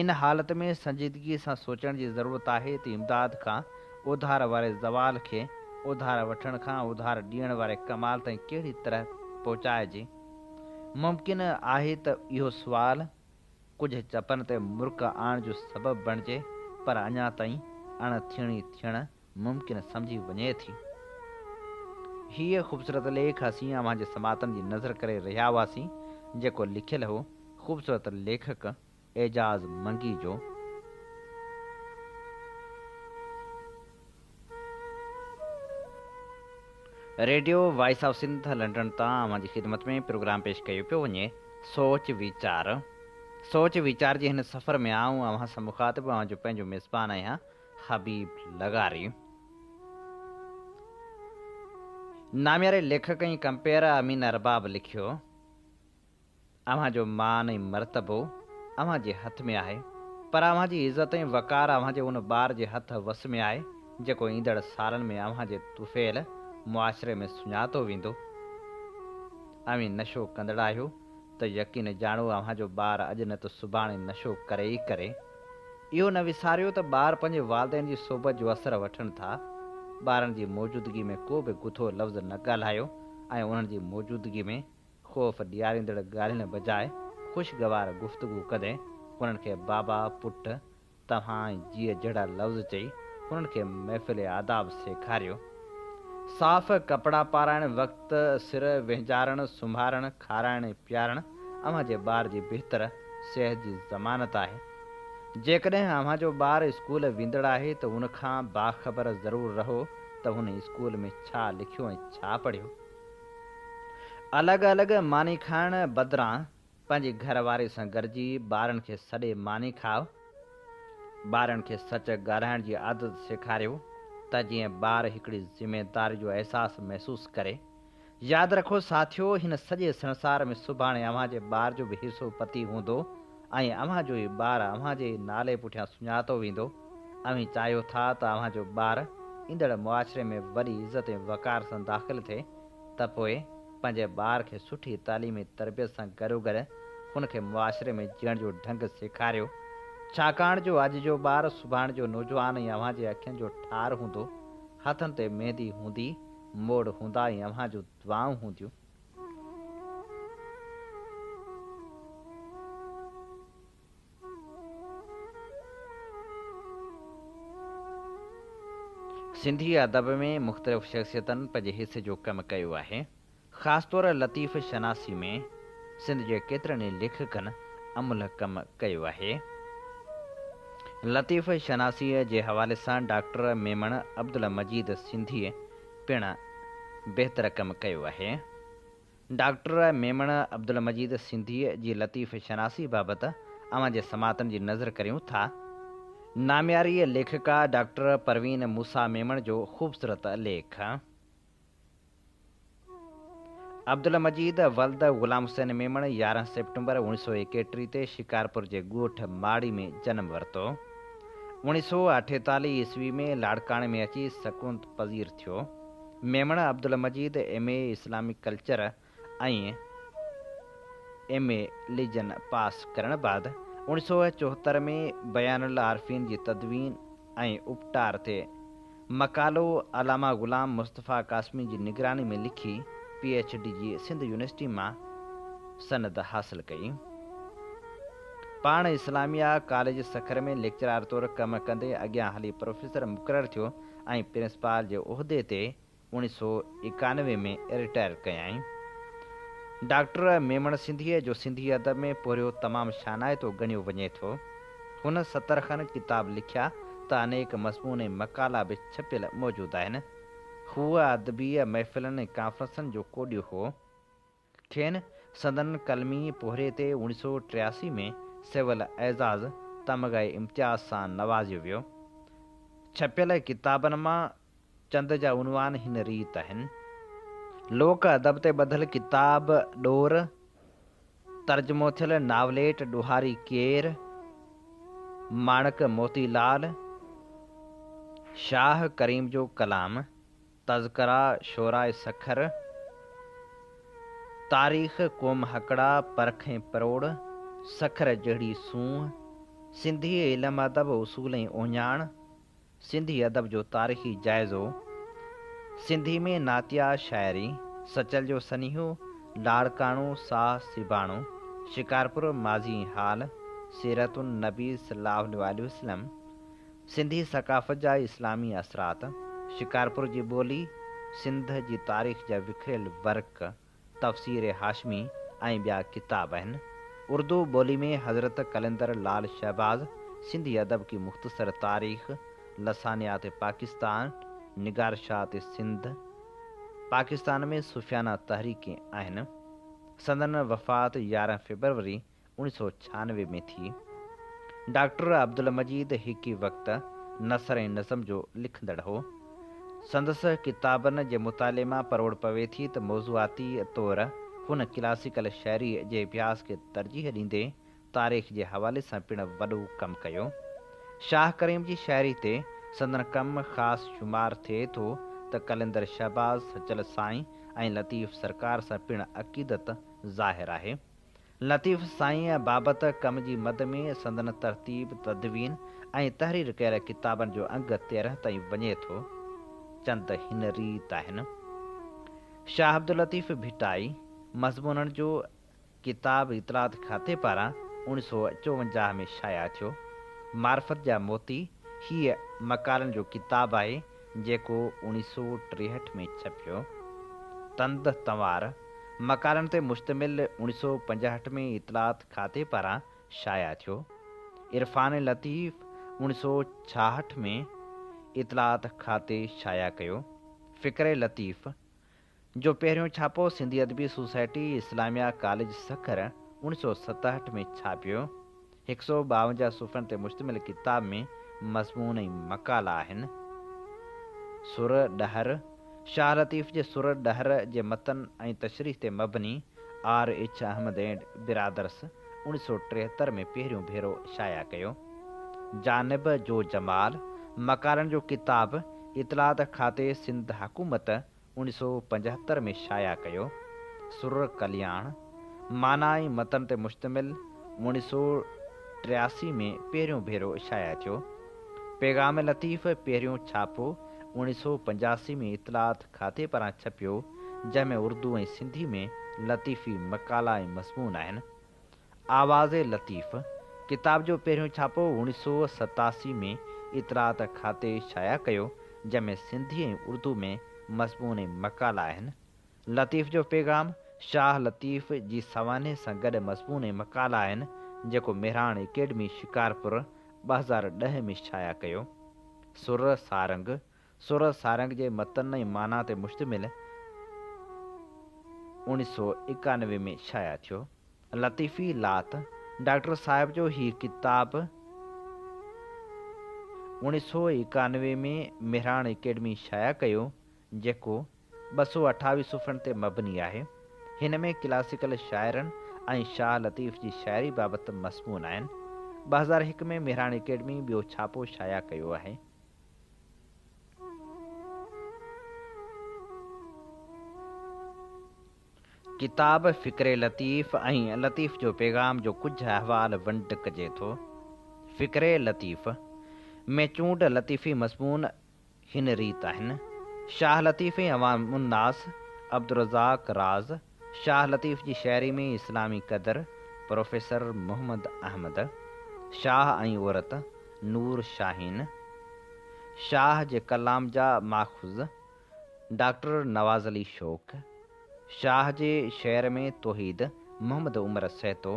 ان حالت ۾ سنجيدگيء سان سوچڻ جي ضرورت آهي ته امداد کان اوڌار واري زوال کي اوڌار وٺڻ کان اوڌار ڏيڻ واري ڪمال تائين ڪهڙي طرح پهچائجي؟ ممڪن آهي ته اهو سوال ڪجهه چپن تي مرڪ آڻڻ جو سبب بڻجي پر اڃا تائين اڻ ٿيڻي ٿيڻ ممڪن سمجهي وڃي ٿي. هيء خوبصورت ليک اسين اوهان جي سماعتن جي نذر ڪري رهيا هئاسين، جيڪو لکيل هو خوبصورت ليکڪ اعجاز منگي جو. Radio voice of Sindh London تان اوهان جي خدمت ۾ پروگرام پيش ڪيو پيو وڃي سوچ ويچار. سوچ ويچار جي هن سفر ۾ آئون اوهان سان مخاطب اوهان جو پنهنجو ميزبان آهيان حبيب لغاري. نامياري ليکڪ ۽ ڪمپيئر امين ارباب لکيو، اوهان جو مان ۽ مرتبو اوهان جي هٿ ۾ آهي، پر اوهان جي عزت ۽ وقار اوهان جي ان ٻار جي هٿ وس ۾ آهي، جيڪو ايندڙ سالن ۾ اوهان جي طفيل معاشري ۾ سڃاتو ويندو. اوهين نشو ڪندڙ آهيو ته يقين ڄاڻو اوهان جو ٻار اڄ نه ته سڀاڻي نشو ڪري ئي ڪري. اهو نه وساريو ته ٻار پنهنجي والدين جي صحبت جو اثر وٺن ٿا. ٻارن جي موجودگي ۾ ڪو به گٿو لفظ نه ڳالهايو ۽ انهن جي موجودگي ۾ خوف ڏياريندڙ ڳالهين بجاء خوشگوار گفتگو ڪندي انهن کي بابا، پٽ، توهان ۽ جيء جهڙا لفظ چئي هنن کي محفل آداب سيکاريو. صاف ڪپڙا پارائڻ، وقت سر وهنجارڻ، سمهارڻ، کارائڻ ۽ پيارڻ اوهان جي ٻار جي بهتر صحت جي ضمانت آهي. جيڪڏهن اوهان جو ٻار اسڪول ويندڙ آهي ته ان کان باخبر ضرور رهو ته هن اسڪول ۾ ڇا لکيو ۽ ڇا پڙهيو. الڳ الڳ ماني کائڻ بدران پنهنجي گهر واري سان گڏجي ٻارن کي سڏي ماني کائو. ٻارن کي سچ ڳالهائڻ جي عادت سيکاريو ته جيئن ٻار هڪڙي ذميداري جو احساس محسوس ڪري. ياد رکو ساٿيو هن سڄي سنسار ۾ سڀاڻي اوهان جي ٻار جو به حصو پتي هوندو ۽ اوهان جو ئي ٻار اوهان جي ئي نالي پٺيان سڃاتو ويندو. اوهين چاهيو ٿا ته اوهان جو ٻار ايندڙ معاشري ۾ وڏي عزت ۽ وقار سان داخل ٿئي ته پوء پنهنجي ٻار کي سٺي تعليمي تربيت سان گڏوگڏ هن کي معاشري ۾ جيئڻ جو ڍنگ سيکاريو، ڇاڪاڻ جو اڄ جو ٻار سڀاڻ جو نوجوان ۽ اوهان جي اکين جو ٺار هوندو، هٿن تي ميندي هوندي، موڙ هوندا ۽ اوهان جون دعائون هونديون. سنڌي ادب ۾ مختلف شخصيتن پنهنجي حصي جو ڪم ڪيو آهي. خاص طور لطيف شناسي ۾ سنڌ جي ڪيترن ئي ليکڪن املهه ڪم ڪيو آهي. لطيف شناسيء جي حوالي سان ڊاڪٽر ميمڻ عبدالمجيد سنڌيء پڻ بهتر ڪم ڪيو آهي. ڊاڪٽر ميمڻ عبدالمجيد سنڌيء جي لطيف شناسي بابت اوهان جي سماعتن جي نذر ڪريون ٿا. نامياري ليکڪا ڊاڪٽر پروين موسيٰ ميمڻ جو خوبصورت ليک. عبدالمجيد ولد غلام حسين ميمڻ 11 سيپٽمبر اوڻيھ سؤ ايڪيٽريھ تي شڪارپور جي ڳوٺ ماڙي ۾ جنم ورتو. اوڻيھ سؤ اٺيتاليھ عيسوي ۾ لاڙڪاڻي ۾ اچي سڪونت پذير ٿيو. Memon Abdul Majeed M A Islamic culture ۽ M A religion pass ڪرڻ بعد اوڻيھ سؤ چوهتر ۾ بيان العارفين جي تدوين ۽ اپٽار تي مقالو علامه غلام مصطفيٰ قاسمي جي نگراني ۾ لکي پي ايڇ ڊي جي سنڌ يونيورسٽي مان سند حاصل ڪئي. پاڻ اسلاميه ڪاليج سکر ۾ ليڪچرار طور ڪم ڪندي اڳيان هلي پروفيسر مقرر ٿيو ۽ پرنسپال جي عهدي تي اوڻيھ سؤ ايڪانوي ۾ رٽائر ڪيائين. ڊاڪٽر ميمڻ سنڌيء جو سنڌي ادب ۾ پورهيو تمام شانائتو ڳڻيو وڃي ٿو. هن 70 کن ڪتاب لکيا ته انيڪ مضمون ۽ مقالا به ڇپيل موجود آهن. هو ادبي محفلن ۽ ڪانفرنسن جو ڪوڏيو هو. کين سندن قلمي پورهيي تي اوڻيھ سؤ ٽياسي ۾ سول اعزاز تمغه امتياز سان نوازيو ويو. ڇپيل ڪتابن مان چند جا عنوان هن ريت آهن. لوڪ ادب تي ٻڌل ڪتاب ڏور، ترجمو ٿيل ناوليٽ ڏوهاري ڪير، ماڻڪ موتي لال، شاهه ڪريم جو ڪلام، تذڪره شعراء سکر، تاريخ قوم هڪڙا، پرک ۽ پروڙ، سکر جهڙي سونهن، سنڌي علم ادب اصول ۽ اهڃاڻ، سنڌي ادب جو تاريخي جائزو، سنڌي ۾ نعتيه شاعري، سچل جو سنيهو، لاڙڪاڻو ساهه سيباڻو، شڪارپور ماضي ۽ حال، سيرت النبي صلي الله عليه واٰله وسلم، سنڌي ثقافت جا اسلامي اثرات، شڪارپور جي ٻولي، سنڌ جي تاريخ جا وکريل ورق، تفسير هاشمي ۽ ٻيا ڪتاب آهن. اردو ٻولي ۾ حضرت قلندر لال شهباز، سنڌي ادب ڪي مختصر تاريخ، لسانيات پاڪستان، نگارشات سنڌ، پاڪستان ۾ صوفيانه تحريڪين آهن. سندن وفات 11 فيبروري اوڻيھ سؤ ڇهانوي ۾ ٿي. ڊاڪٽر عبدالمجيد هڪ ئي وقت نثر ۽ نظم جو لکندڙ هو. سندس ڪتابن جي مطالعي مان پروڙ پوي ٿي ته موضوعاتي طور هن ڪلاسيڪل شاعريء جي اڀياس کي ترجيح ڏيندي تاريخ جي حوالي سان پڻ وڏو ڪم ڪيو. شاهه ڪريم جي شاعري تي سندن ڪم خاص شمار ٿئي ٿو ته قلندر شهباز، سچل سائين ۽ لطيف سرڪار سان پڻ عقيدت ظاهر آهي. لطيف سائينء بابت ڪم جي مد ۾ سندن ترتيب، تدوين ۽ تحرير ڪيل ڪتابن جو انگ 13 تائين وڃي ٿو. چند هن ريت آهن. شاهه عبداللطيف ڀٽائي، مضمونن جو ڪتاب اطلاعات کاتي پاران اوڻيھ سؤ چوونجاهه ۾ شايع ٿيو. معرفت جا موتي، هيء مقالن جو ڪتاب آهي، جيڪو اوڻيھ سؤ ٽيهٺ ۾ ڇپيو. تند تنوار، مقالن تي مشتمل اوڻيھ سؤ پنجاهٺ ۾ اطلاعات کاتي پاران شايع ٿيو. عرفان لطيف اوڻيھ سؤ ڇاهٺ ۾ اطلاعات کاتي شايع ڪيو. فڪر لطيف، جو پهريون ڇاپو سنڌي ادبي سوسائٽي اسلاميه ڪاليج سکر 1967 ۾ ڇاپيو. 152 صفحن تي مشتمل ڪتاب ۾ مضمون ۽ مقالا آهن. سر ڏهر، شاهه لطيف جي سر ڏهر جي متن ۽ تشريح تي مبني R H Ahmed and brothers 1973 ۾ پهريون ڀيرو شايع ڪيو. جانب جو جمال، مقالن جو ڪتاب اطلاعات کاتي سنڌ حڪومت 1975 ۾ شايع ڪيو. سر ڪلياڻ، معنيٰ ۽ متن تي مشتمل 1983 ۾ پهريون ڀيرو شايع ٿيو. پيغام لطيف پهريون ڇاپو 1985 ۾ اطلاعات کاتي پاران ڇپيو، جنهن ۾ اردو ۽ سنڌي ۾ لطيفي مقالا ۽ مضمون آهن. آواز لطيف، ڪتاب جو پهريون ڇاپو 1987 ۾ اطلاعات کاتي شايع ڪيو، جنهن ۾ سنڌي ۽ اردو ۾ مضمون ۽ مقالا آهن. لطيف جو پيغام، شاهه لطيف جي سوانح سان گڏ مضمون ۽ مقالا آهن، جيڪو مهراڻ اڪيڊمي شڪارپور 2010 ۾ شايع ڪيو. سر سارنگ، سر سارنگ جي متن ۽ معنيٰ تي مشتمل 1991 ۾ شايع ٿيو. لطيفي لات، ڊاڪٽر صاحب جو هي ڪتاب 1991 ۾ مهراڻ اڪيڊمي شايع ڪيو، جيڪو 228 صفحن تي مبني آهي. هن ۾ ڪلاسيڪل شاعرن ۽ شاهه لطيف جي شاعري بابت مضمون آهن. 2001 ۾ مهراڻ اڪيڊمي ٻيو ڇاپو شايع ڪيو آهي. ڪتاب فڪر لطيف ۽ لطيف جو پيغام جو ڪجهه احوال ونڊ ڪجي ٿو. فڪر لطيف ۾ چونڊ لطيفي مضمون هن ريت آهن، شاهه لطيف ۽ عوام الناس، عبدالرزاق راز، شاهه لطيف جي شاعري ۾ اسلامي قدر، پروفيسر محمد احمد، شاهه ۽ عورت، نور شاهين، شاهه جي ڪلام جا ماخذ، ڊاڪٽر نواز علي شوق، شاهه جي شعر ۾ توحيد، محمد عمر سهتو،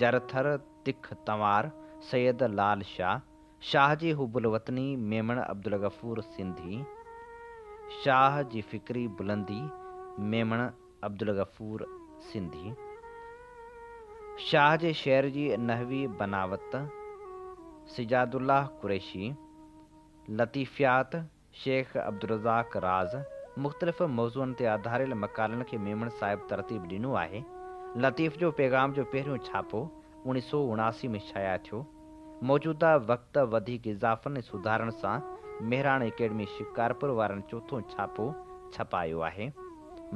جر ٿر تک تنوار، سيد لال شاهه، شاهه جي حب الوطني، ميمڻ عبدالغفور سنڌي، شاهه جي فڪري بلندي، ميمڻ عبدالغفور سنڌي، شاهه جي شعر جي نحوي بناوت، سجاد الله قريشي، لطيفيات، شيخ عبدالرزاق راز، مختلف موضوعن تي آڌاريل مقالن کي ميمڻ صاحب ترتيب ڏنو آهي. لطيف جو پيغام جو پهريون ڇاپو 1979 ۾ شايع ٿيو. موجوده وقت وڌيڪ اضافن ۽ سڌارن سان مهراڻ اڪيڊمي شڪارپور وارن چوٿون ڇاپو ڇپايو آهي.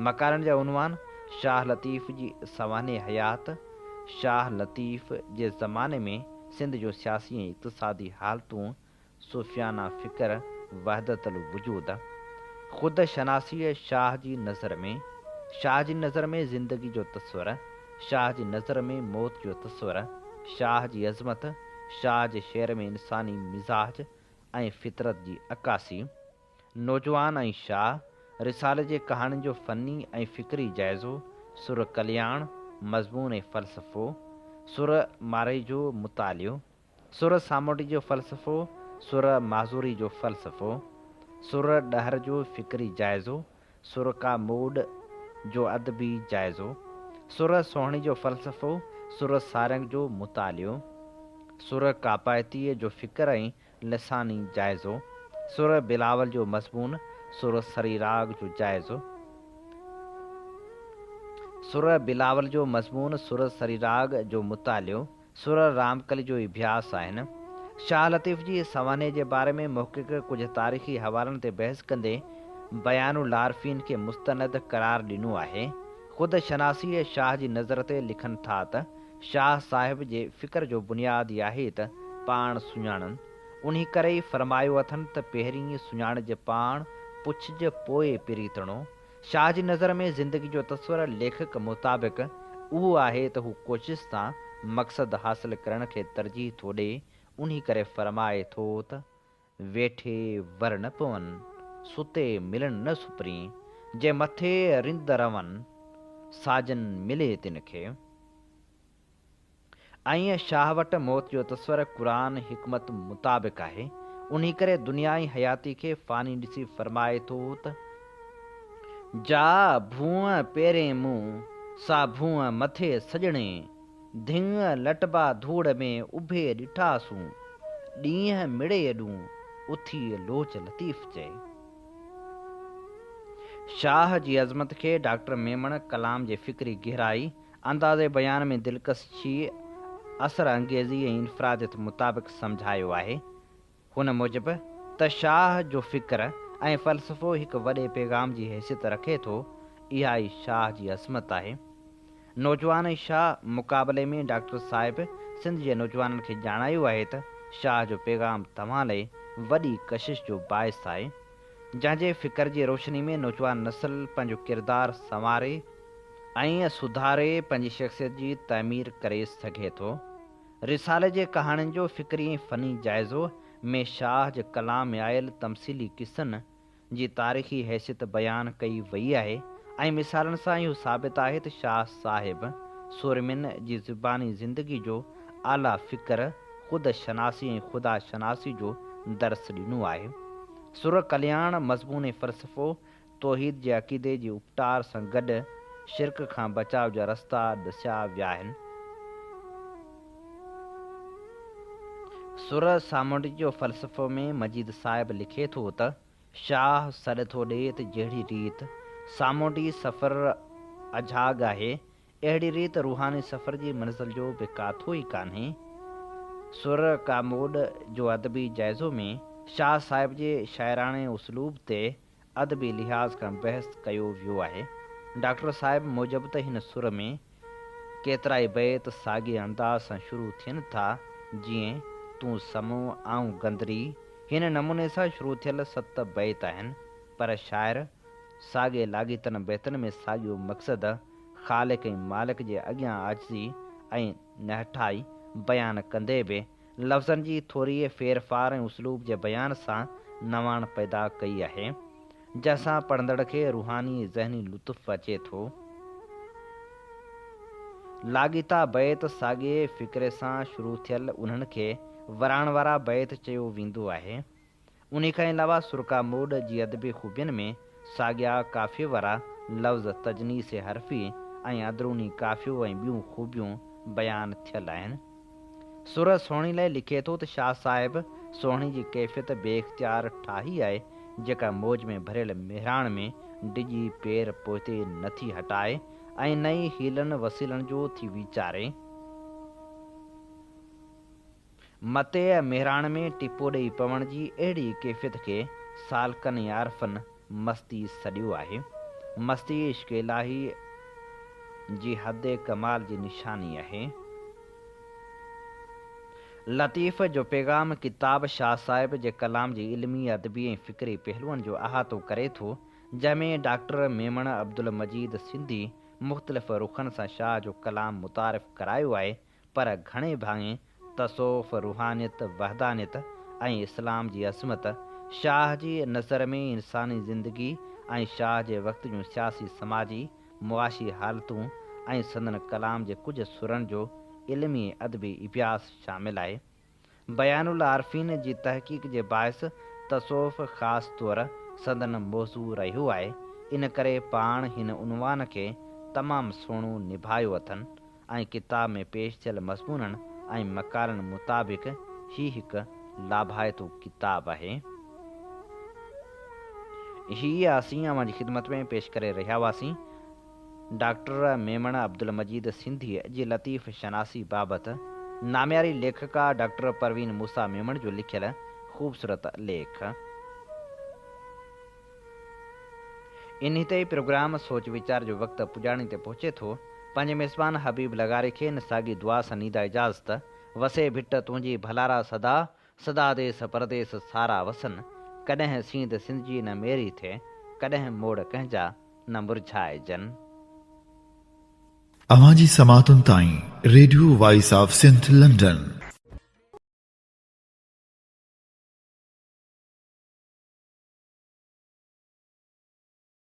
مقالن جا عنوان، شاهه لطيف جي سوانح حيات، شاهه لطيف جي زماني ۾ سنڌ جون سياسي ۽ اقتصادي حالتون، صوفيانه فڪر وحدت الوجود، خود شناسيء شاهه جي نظر ۾، شاهه جي نظر ۾ زندگي جو تصور، شاهه جي نظر ۾ موت جو تصور، شاهه جي عظمت، شاهه جي شعر ۾ انساني مزاج ۽ فطرت جي عڪاسي، نوجوان ۽ شاهه، رسالي جي ڪهاڻين جو فني ۽ فڪري جائزو، سر ڪلياڻ، مضمون ۽ فلسفو، سر مارئي جو مطالعو، سر سامونڊي جو فلسفو، سر معذوري جو فلسفو، سر ڏهر جو فڪري جائزو، سر ڪاموڏ جو ادبي جائزو، سر سهڻي جو فلسفو، سر سارنگ جو مطالعو، سر ڪاپائتيء جو فڪر ۽ لساني جائزو، سر بلاول جو مضمون، سر سريراڳ جو جائزو، سر بلاول جو مضمون، سر سريراڳ جو مطالعو، سر رامڪلي جو اڀياس آهن. شاهه لطيف جي سوانح جي باري ۾ محقق ڪجهه تاريخي حوالن تي بحث ڪندي بيان العارفين کي مستند قرار ڏنو آهي. خود شناسيء شاهه جي نظر تي لکن ٿا ته شاهه صاحب جي فڪر جو بنياد ئي آهي ته پاڻ سڃاڻن. انهي ڪري ئي فرمايو اٿن ته پهرين سڃاڻج پاڻ، پڇج پوء پريتڻو. شاهه جي نظر ۾ زندگي جو تصور ليکڪ مطابق اهو آهي ته هو ڪوشش سان مقصد حاصل ڪرڻ کي ترجيح ٿو ڏئي، انهي ڪري فرمائي ٿو ته. ويٺي ور نه پون، ستي ملن نه سپرين، جي مٿي رند رون، ساجن ملي تن کي. ائين شاهه وٽ موت جو تصور قرآن حڪمت مطابق آهي، انهي ڪري دنيا ۽ حياتي کي فاني ڏسي فرمائي ٿو ته. جا ڀونء پيرين مون، سا ڀونء مٿي سڄڻي. ڌڱ لٽبا ڌوڙ ۾ اڀي ڏٺاسون، ڏينهن مڙئي ڏون، اٿي لوچ لطيف چئي. شاهه جي عظمت کي ڊاڪٽر ميمڻ ڪلام جي فڪري گهرائي، انداز بيان ۾ دلڪشي، اثر انگيزي ۽ انفراديت مطابق سمجهايو آهي. هن موجب ته شاهه جو فڪر ۽ فلسفو هڪ وڏي پيغام جي حيثيت رکي ٿو، اها ئي شاهه جي عظمت آهي. نوجوان ۽ شاهه مقابلي ۾ ڊاڪٽر صاحب سنڌ جي نوجوانن کي ڄاڻايو آهي ته شاهه جو پيغام توهان لئي وڏي ڪشش جو باعث آهي، جنهن جي فڪر جي روشني ۾ نوجوان نسل پنهنجو ڪردار سنواري ۽ سڌاري پنهنجي شخصيت جي تعمير ڪري سگهي ٿو. رسالي جي ڪهاڻين جو فڪري ۽ فني جائزو ۾ شاهه جي ڪلام ۾ آيل تمثيلي قصن جي تاريخي حيثيت بيان ڪئي وئي آهي ۽ مثالن سان اهو ثابت آهي ته شاهه صاحب سورمين جي زباني زندگي جو اعليٰ فڪر، خود شناسي ۽ خدا شناسي جو درس ڏنو آهي. سر ڪلياڻ مضمون ۽ فلسفو توحيد جي عقيدي جي اپٽار سان گڏ شرڪ کان بچاء جا رستا ڏسيا ويا آهن. سر سامونڊي جو فلسفو ۾ مجيد صاحب لکي ٿو ته، شاهه سڏ ٿو ڏئي ته جهڙي ريت سامونڊي سفر اجهاڳ آهي، اهڙي ريت روحاني سفر جي منزل جو به ڪاٿو ئي ڪانهي. سر ڪاموڏ جو ادبي جائزو ۾ شاهه صاحب جي شاعراڻي اسلوب تي ادبي لحاظ کان بحث ڪيو ويو آهي. ڊاڪٽر صاحب موجب ته هن سر ۾ ڪيترائي بيت ساڳئي انداز سان شروع ٿين ٿا، جيئن، تون سمو، آئون گندري. هن نموني سان شروع ٿيل ست بيت آهن، پر شاعر ساڳئي لاڳيتن بيتن ۾ ساڳيو مقصد، خالق ۽ مالڪ جي اڳيان عاجزي ۽ نهٺائي بيان ڪندي به لفظن جي ٿوريء ڦير ڦار ۽ اسلوب جي بيان سان نواڻ پيدا ڪئي آهي، جنهن سان پڙهندڙ کي روحاني ۽ ذهني لطف اچي ٿو. لاڳيتا بيت ساڳئي فقري سان شروع ٿيل انهن کي وراڻ وارا بيت چيو ويندو آهي. انهي کان علاوه سرڪا موڏ جي ادبي خوبين ۾ ساڳيا قافيي وارا لفظ تجنيس حرفي ۽ اندروني قافيو ۽ ٻيون خوبيون بيان ٿيل آهن. سر سهڻي لاء لکي ٿو ته شاهه صاحب سهڻي جي ڪيفيت بي اختيار ٺاهي آهي جيڪا موج ۾ ڀريل مهراڻ ۾ ڊڄي پير پوئتي نه ٿي هٽائي ۽ نه ئي حيلن وسيلن جو ٿي ويچاري. متيء مهراڻ ۾ ٽپو ڏئي پوڻ جي اهڙي ڪيفيت کي سالڪن ۽ عارفن مستي سڏيو آهي. مستي عشق الاهي جي حد ڪمال جي نشاني آهي. لطيف جو پيغام ڪتاب شاهه صاحب جي ڪلام جي علمي، ادبي ۽ فڪري پهلوئن جو احاطو ڪري ٿو، جنهن ۾ ڊاڪٽر ميمڻ عبدالمجيد سنڌي مختلف رخن سان شاهه جو ڪلام متعارف ڪرايو آهي، پر گهڻي ڀاڱي تصوف، روحانيت، وحدانيت ۽ اسلام جي عظمت، شاهه جي نظر ۾ انساني زندگي ۽ شاهه جي وقت جون سياسي سماجي، معاشي حالتون ۽ سندن ڪلام جي ڪجهه سرن جو علمي ۽ ادبي اڀياس شامل آهي. بيان العارفين جي تحقيق جي باعث تصوف خاص طور سندن موضوع رهيو آهي، ان ڪري پاڻ هن عنوان کي تمام سهڻو نڀايو اٿن. ۽ ڪتاب ۾ پيش ٿيل مضمونن ۽ مقالن مطابق هي هڪ لاڀائتو ڪتاب آهي. هي اسين اوهان جي خدمت ۾ پيش ڪري رهيا هئاسين ڊاڪٽر ميمڻ عبدالمجيد سنڌيء جي لطيف شناسي بابت نامياري ليکڪا ڊاڪٽر پروين موسيٰ ميمڻ جو لکيل خوبصورت ليک. انهي تي ئي پروگرام سوچ ويچار جو وقت پڄاڻي تي پهچي ٿو. پنهنجي ميزبان حبيب لغاري کي ان ساڳي دعا سان ڏيندا اجازت، وسي ڀٽ تنهنجي ڀلارا سدا، سدا ديس پرديس سارا وسن، ڪڏهن سينڌ سنڌجي نه ميري ٿئي، ڪڏهن موڙ ڪنهن جا نه مرجهائجن. اوهان جي سماعتن تائين radio voice of Sindh London.